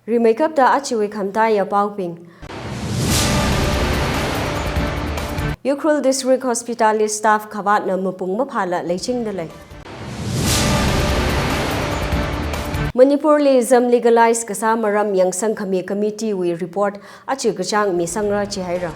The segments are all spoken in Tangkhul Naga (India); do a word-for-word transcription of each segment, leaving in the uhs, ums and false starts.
Rimeikapta ajawui khamataiya paobing. Ukhrul District Hospital li staff khavātna mapung maphāla leichingda lei. Manipur li zam legalize kasā maram yangsangkhami committee wui report aja kachāng misangra jihaira.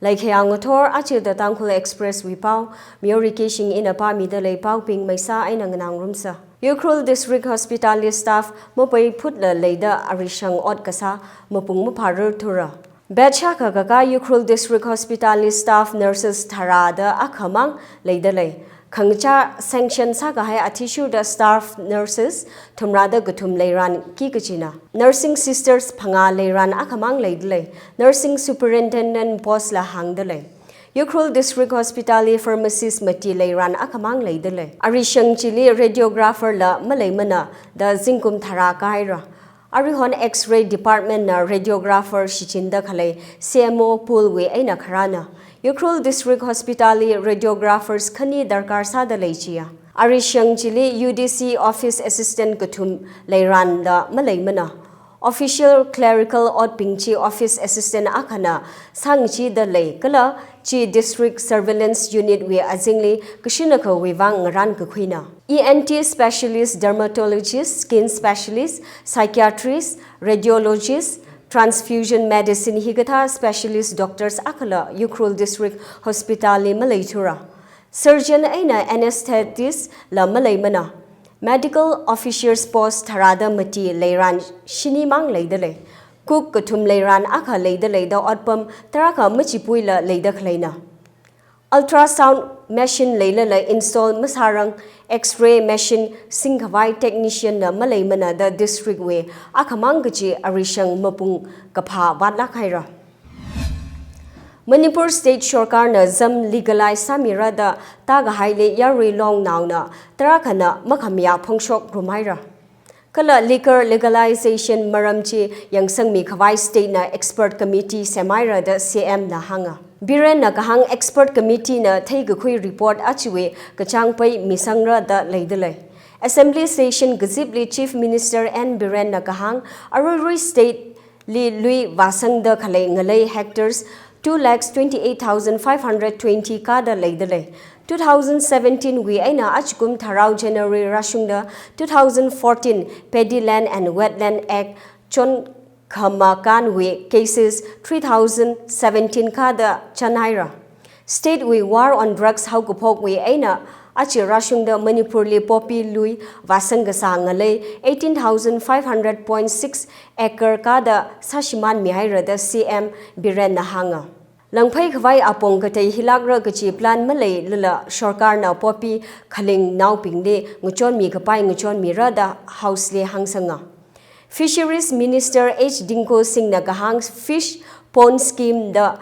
Laikhayā ngathor aja The Tangkhul Express wui pao, Miyori Keishing ina pāmida lei. Paobing maisa eina nganāngarumsa. Ukhrul District Hospital li staff mapeiphutla leida arishang ot kasā mapung maphārarthura. Bed shākha kakā Ukhrul District Hospital li staff nurses tharāda akhamang leida lei. Khangachā sanction sākahai athishurda staff nurses thumrāda kathum leiranki kajina. Nursing sisters phangā leiran akhamang leida lei. Nursing superintendent post la hāngda lei. Ukhrul District Hospital li pharmacist mati leiran akhamang leida lei. Arishang chili radiographer la maleimana da zingkum tharā kāhaira. Aruihon X-ray department na radiographer shichinda khalei C M O pool wui eina kharāna. Ukhrul District Hospital li radiographers khani darkar sāda lei jiya. Arishang chili U D C office assistant kathum leiranla maleimana. Official clerical otbing chi office assistant akhana sāngachida lei kala chi District Surveillance Unit wui azingli kashinakawui vang ngarānkakhuina. E N T specialist, dermatologist, skin specialist, psychiatrist, radiologist, transfusion medicine hikathā specialist doctors akhala Ukhrul District Hospital li maleithura. Surgeon eina anesthetist la maleimana. Medical officers post tharāda mati leiran shinimang leida lei. Cook kathum leiran akha leida lei da otpam tarākha machipuila leida khaleina. Ultrasound machine leilala install masārang, X-ray machine singkhavai technician la maleimana da district wui akhamang kaji arishang mapung kaphā vātlāk haira. Manipur State Sorkarna zam legalize sāmira da tākahaili yarui longnaona tarākhana makhamayā phongshokrum haira. Kala liquor legalization maram chi yangsangmi khavai state na expert committee semhaira da C M na hānga. Biren na kahāng expert committee na theikakhui report achiwui kachāngpai misangra da leida lei. Assembly session kazipli Chief Minister N Biren na kahāng aruirui state li lui vāsangda khalei ngalei hectares two lakhs twenty-eight thousand five hundred twenty kāda leida lei. Two thousand seventeen wui eina achikum tharao January rāshungda two thousand fourteen Paddy Land and Wetland Act chonkhamakanwui cases three thousand seventeen kāda chānhaira. State wui war on drugs haokaphokwui eina achi rāshungda Manipur li poppy lui vāsang kasā ngalei eighteen thousand five hundred point six acre kāda sāshimānmihaira da C M Biren na hānga. Langphei khavai apong katei hilākra kaji plan maleilala sorkarna poppy khalingnaobingli ngachonmi kapai ngachonmira da House li hāngsanga. Fisheries Minister H Dinko Singh na kahāng fish pond scheme da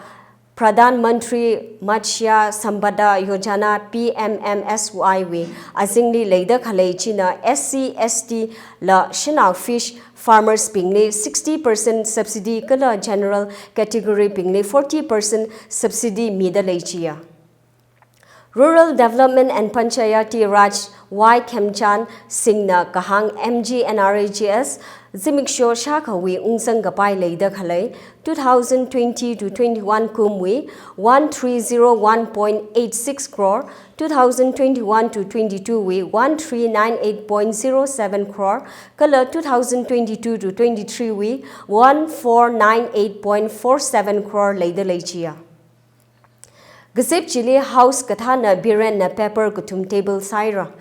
Pradhan Mantri Matsya Sampada Yojana, P M M S Y wui azingli leida khalei china S C S T la shanao fish farmers bingli sixty percent subsidy kala general category bingli forty percent subsidy mida lei jiya. Rural Development and Panchayati Raj Y Khemchand Singh na kahāng M G N R E G S zimiksho shākhawui ungzang kapai leida khalei two thousand twenty to twenty-one kumwui one three zero one point eight six crore, two thousand twenty-one to twenty-two wui one three nine eight point zero seven crore, kala two thousand twenty-two to twenty-three wui one four nine eight point four seven crore leida lei jiya. Kazip chili House kathāna Biren na paper kathum table sāhaira.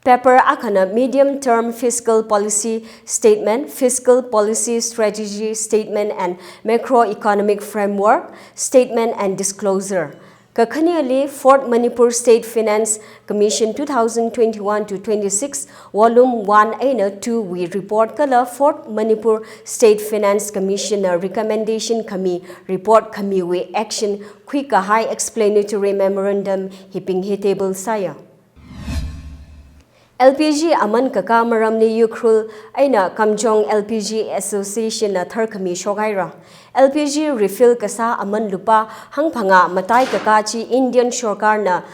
Paper akhana Medium Term Fiscal Policy Statement, Fiscal Policy Strategy Statement and Macroeconomic Framework Statement and Disclosure. Kakhaneli Fourth Manipur State Finance Commission two thousand twenty-one to twenty-six Volume one eina two wui report kala Fourth Manipur State Finance Commission na recommendation khami report khamiwui action khuikahai explanatory memorandum hibing hi table sāya. L P G aman kakā maramli Ukhrul eina Kamjong L P G Association na tharkhami shokhaira. L P G refill kasā aman lupā hangphangā matai kakā chi Indian sorkarna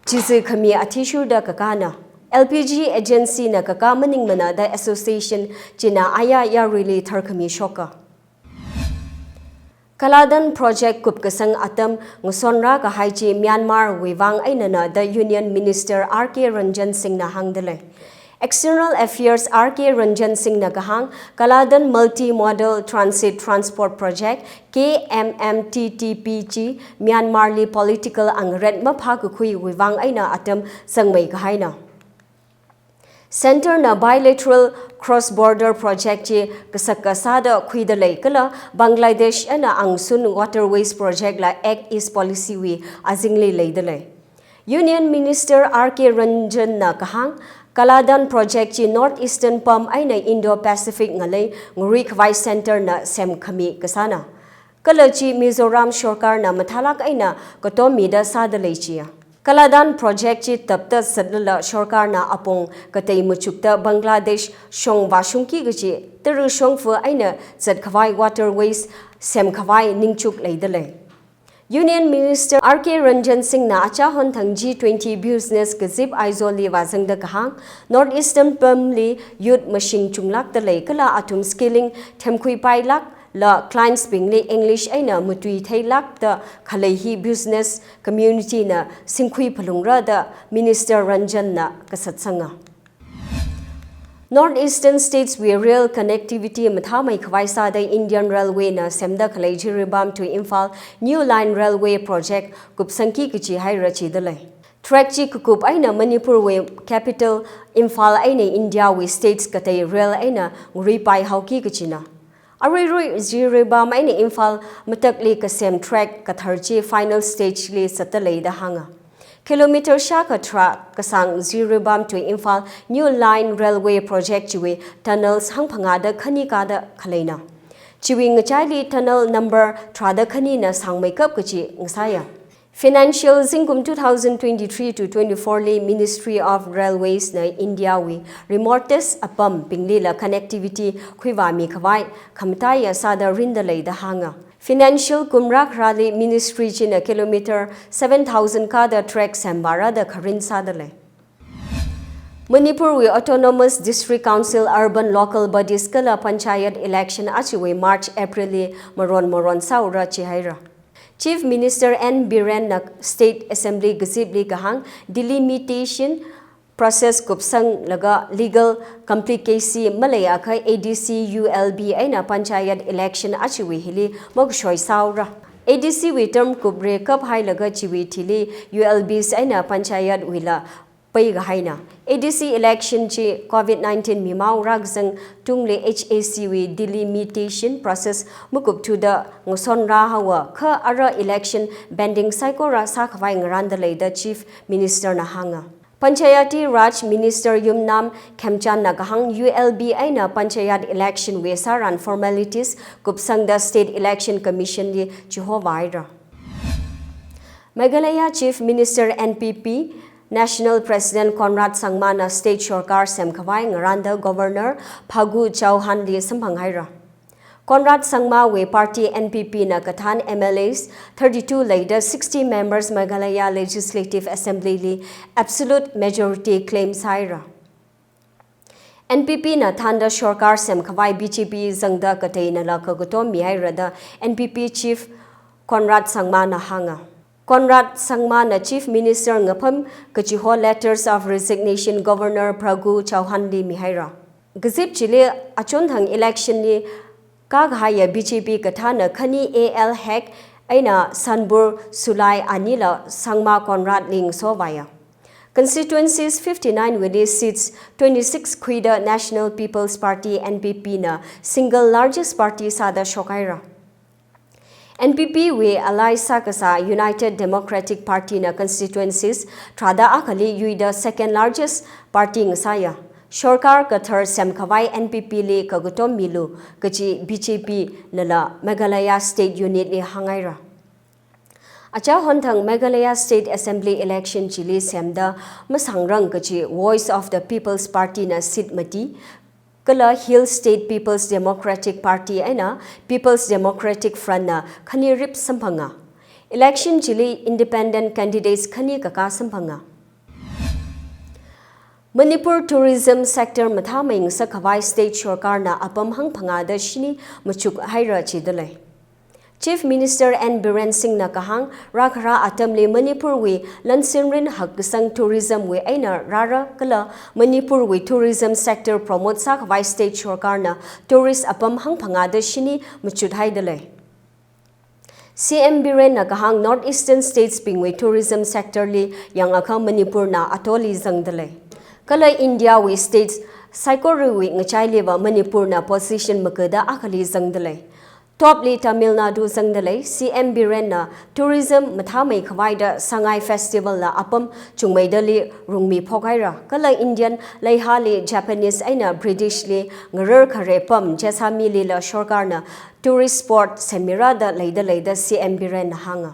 chizi khami athishurda kakāna. L P G agency na kakā maningmana da association china aya yaruili tharkhami shoka. Kaladan project kupkasang atam ngasonra kahai chi Myanmar wui vang einana da Union Minister R K Ranjan Singh na hāngdalei. External Affairs R K Ranjan Singh na kahāng, Kaladan Multimodal Transit Transport Project, K M M T T P chi Myanmar li political angret maphākakhuiwui vang eina atam zangmei kahaina. Centre na bilateral cross-border project chi kasaka sāda khuidalei kala Bangladesh eina angsun waterways project la Act East Policy wui azingli leidalei. Union Minister R K Ranjan na kahāng, Kaladan project chi North Eastern pam eina Indo-Pacific ngalei ngaruikhavai centre na semkhami kasāna. Kala chi Mizoram sorkarna mathālāk eina katommida sādalei chiya. Kaladan project chi tapta zatlala sorkarna apong katei machukta Bangladesh shong vāshungki kachi tara shongfa eina zatkhavai waterways semkhavai ningchuk leidalei. Union Minister R K Ranjan Singh na achahon thang G twenty business kazip Aizawl li vāzangda kahāng, North Eastern pamli youth mashing chunglākdalei kala athum skilling themkhuipailākla clients bingli English eina matuitheilākda khalei hi business community na singkhui phalungra da Minister Ranjan na kasatsanga. North Eastern States wui rail connectivity mathāmeikhavai sāda Indian Railway na semda khalei Jiribam to Imphal New Line Railway Project kupsangki kachi haira chidalei. Track chi kakup eina Manipur wui capital Imphal eina India wui states katei rail eina ngaruipai haoki kachina. Aruirui Jiribam eina Imphal matakli kasem track kathar chi final stage li zatdalei da hānga. Kilometer shākha tharā kasāng Jiribam to Imphal New Line Railway Project chiwui tunnels hangphangāda khani kāda khaleina. Chiwui ngachaili tunnel number tharāda khanina sāngmeikap kachi ngasāya. Financial zingkum two thousand twenty-three to twenty-four li Ministry of Railways na India wui remotest apam binglila connectivity khuivāmikhavai khamataiya sāda rindalei da hānga. Financial kum rākharāli Ministry china kilometer seven thousand kāda track semvāra da kharin sādalei. Manipur wui Autonomous District Council, Urban Local Bodies kala Panchayat election achiwui March, April li maron maron sāura chihaira. Chief Minister N Biren na State Assembly kazipli kahāng, delimitation process kupsanglaga legal complicacy maleiakha A D C, U L B eina Panchayat election achiwui hili makashoi sāura. A D C wui term kupre kap hailaga chiwui thili U L Bs eina Panchayat wuila peikahaina. A D C election chi covid nineteen mimao rākazang tungli H A C wui delimitation process makupthuda ngasonra haowa kha ara election pending saikora sākhavai ngarāndalei da Chief Minister na hānga. Panchayati Raj Minister Yumnam Khemchand na kahāng U L B eina Panchayat election wui sāran formalities kupsangda State Election Commission li chihovāhaira. Meghalaya Chief Minister N P P National President Conrad Sangma na state sorkar semkhavai ngarānda Governor Phagu Chauhan li samphanghaira. Conrad Sangma wui party N P P na kathān M L As thirty-two leida sixty members Meghalaya Legislative Assembly li absolute majority claim sāhaira. N P P na thānda sorkar semkhavai B J P zangda kateinala kakatom mihaira da N P P Chief Conrad Sangma na hānga. Conrad Sangma na Chief Minister ngapham kachiho letters of resignation Governor Phagu Chauhan li mihaira. Kazip chili achonthang election li kākahaiya B J P kathāna khani A L Hek eina Sanbur Sulai anila Sangma Conrad li ngasovāya. Constituencies fifty-nine wuili seats twenty-six khuida National People's Party, N P P na single largest party sāda shokhaira. N P P wui ally sākasā United Democratic Party na constituencies tharāda akhali yuida second largest party ngasāya. Sorkar kathar semkhavai N P P li kakatom milu kachi B J P nala Meghalaya State Unit li hānghaira. Achā honthang Meghalaya State Assembly election chili semda masāngrang kachi Voice of the People's Party na seat mati, kala Hill State People's Democratic Party eina People's Democratic Front na khanirip samphanga. Election chili independent candidates khani kaka samphanga. Manipur tourism sector mathāmei ngasakhavai state sorkarna apam hangphangāda shini machukhaira jidalei. Chief Minister N Biren Singhna kahāng, rākhara atamli Manipurwui lansinrin hakkasang tourism wui eina rāra kala Manipurwui tourism sector promote sākhavai state sorkarna tourist apam hangphangāda shini machuthaidalei. C M Birenna kahāng, North Eastern states bingwui tourism sector li yangakha Manipurna atoli zangdalei. Kala India wui states saikorawui ngachailiva Manipurna position makada akhali zangdalei. Top li Tamil Nadu zangdalei. C M Birenna tourism mathāmei khavaida Sangai Festival la apam chungmeidali rungmi phokhaira. Kala Indian leihali Japanese eina British li ngarar khare pam Jessami lila sorkarna tourist spot semirada leida leida C M Birenna hānga.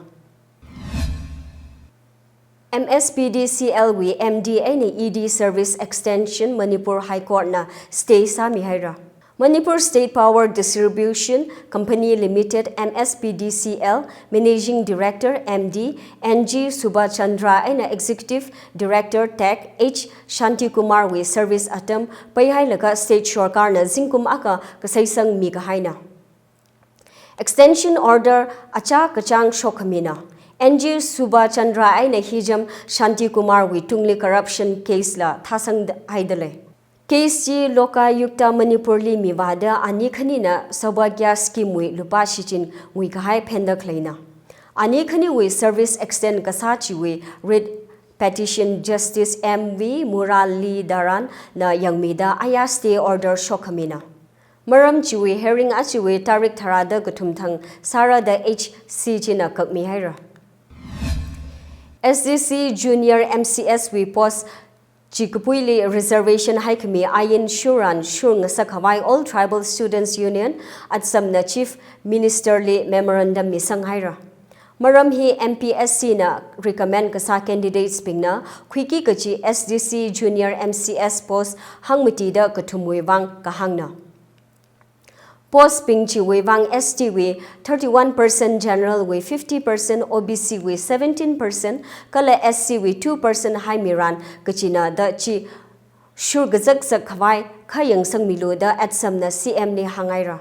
M S P D C L wui M D eina E D service extension Manipur High Court na stay sāmihaira. Manipur State Power Distribution Company Limited, M S P D C L, Managing Director, M D, N G Subhachandra eina Executive Director, Tech, H Shantikumar wui service atam paihailaga state sorkarna zingkum akha kasaisang mikahaina. Extension order achā kachāng shokhamina. N G Subhachandra eina hijam Shantikumar wui tungli corruption case la thāsanghaidalei. Case chi Lokayukta Manipur li mivāda ani khanina Saubhagya scheme wui lupā shichin nguikahai phenda khaleina. Ani khaniwui service extend kasā chiwui writ petition Justice M V Muralidharan na yangmida aya stay order shokhamina. Maram chiwui hearing achiwui tarik tharāda kathum thang sārada H C china kakmihaira. S D C Junior M C S wui post chi kapuili reservation haikhami ain shuran shur ngasakhavai All Tribal Students Union, ATSUM na Chief Minister li memorandum misanghaira. Maram hi M P S C na recommend kasā candidates bingna khuiki kachi S D C Junior M C S post hangmatida kathumwui vang kahāngna. Post bing chiwui vang S T wui thirty-one percent, General wui fifty percent, O B C wui seventeen percent, kala S C wui two percent haimiran kachina da chi shur kazakzak khavai kha yangsangmilu da ATSUM na C M li hānghaira.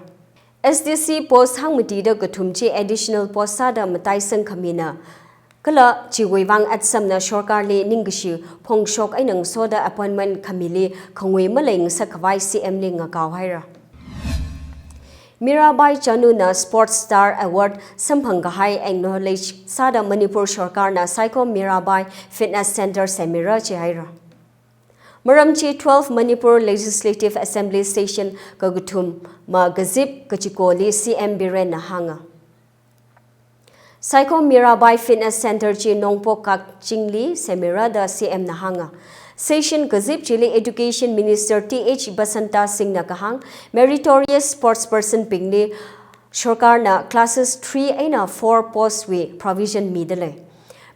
S D C post hangmatida kathum chi additional post sāda mataisang khamina. Kala chiwui vang ATSUM na sorkarli ningkashi phongshok eina ngasoda appointment khamili khangui malei ngasakkhavai C M li ngakaohaira. Mirabai Chanu na Sports Star Award samphang kahai acknowledge sāda Manipur sorkarna Saikom Mirabai Fitness Center semira chihaira. Maram chi twelve Manipur Legislative Assembly session kakathum makazip kachikoli C M Birenna hānga. Saikom Mirabai Fitness Center chi Nongpok Kakchingli semira da C M na hānga. Session kazip chili Education Minister T H Basanta Singh na kahāng, meritorious sports person bingli sorkarna classes three eina four post wui provision midalei.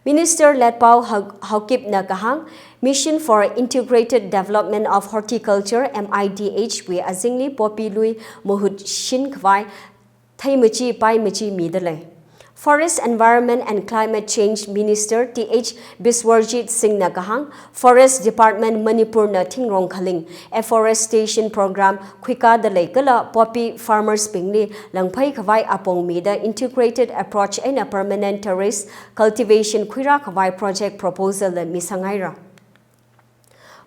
Minister Letpao Hau-, Haokip na kahāng, Mission for Integrated Development of Horticulture, M I D H wui azingli poppy lui mahut shinkhavai theimachi paimachi midalei. Forest, Environment and Climate Change Minister T H Biswarjit Singh na kahāng, Forest Department Manipur na thingrong khaling afforestation program khuikada lei kala poppy farmers bingli langphai khavai apong mida integrated approach eina permanent terrace cultivation khuira khavai project proposal la misanghaira.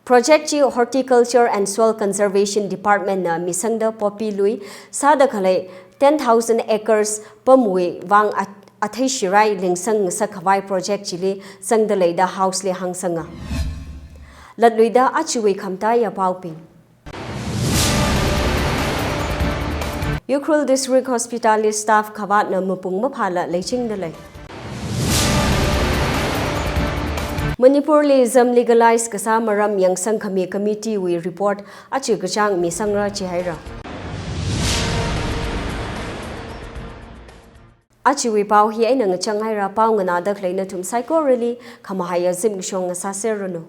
Project chi Horticulture and Soil Conservation Department na misangda poppy lui sāda khalei ten thousand acres pamwui vang a-, athei shirai lingsang ngasakkhavai project chili zangda lei da House li hāngsanga. Latluida achiwui khamataiya paobing. Ukhrul District Hospital li staff khavātna mapung maphāla leichingda lei. Manipur li zam legalize kasā maram yangsang khami committee wui report achi kachāng misangra chihaira. Ajawui pao hi eina ngachang haira. Pao nganāda khalei nathum saikorali khamahaiya zimikshong ngasāserranu.